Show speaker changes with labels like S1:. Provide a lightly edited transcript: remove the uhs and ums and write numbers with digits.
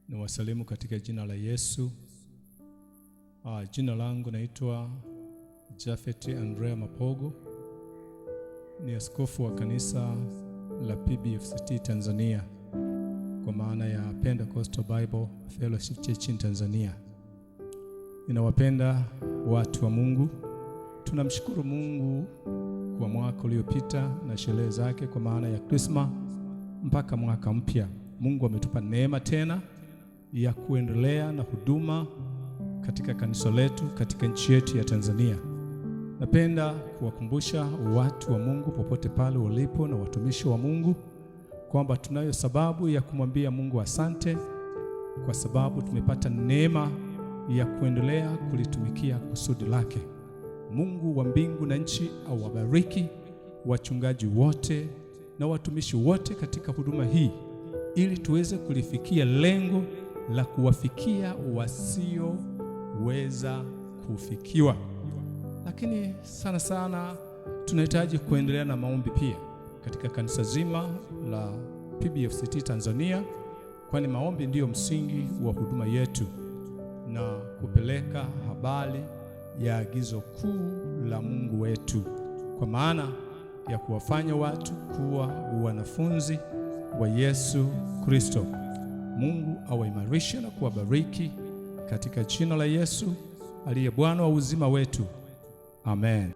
S1: Niwasalimu katika jina la Yesu. Jina langu naitwa Japhet Andrea Mapogo, ni askofu wa kanisa la PBFCT Tanzania, kwa maana ya Pentecostal Bible Fellowship Church in Tanzania. Ninawapenda watu wa Mungu. Tunamshukuru Mungu kwa mwaka uliopita na sherehe zake, kwa maana ya Krisma mpaka mwaka mpya. Mungu ametupa neema tena ya kuendelea na huduma katika kanisa letu katika nchi yetu ya Tanzania. Napenda kuwakumbusha watu wa Mungu popote pale walipo na watumishi wa Mungu kwamba tunayo sababu ya kumwambia Mungu asante kwa sababu tumepata neema ya kuendelea kulitumikia kusudi lake. Mungu wa mbingu na nchi awabariki wachungaji wote na watumishi wote katika huduma hii ili tuweze kulifikia lengo la kuwafikia wasioweza kufikiwa. Lakini sana sana tunahitaji kuendelea na maombi pia katika kanisa zima la PBFCT Tanzania, kwani maombi ndiyo msingi wa huduma yetu na kupeleka habari ya agizo kuu la Mungu wetu, kwa maana ya kuwafanya watu kuwa wanafunzi wa Yesu Kristo. Mungu awaimarishe na kuwabariki katika jina la Yesu aliye Bwana wa uzima wetu. Amen.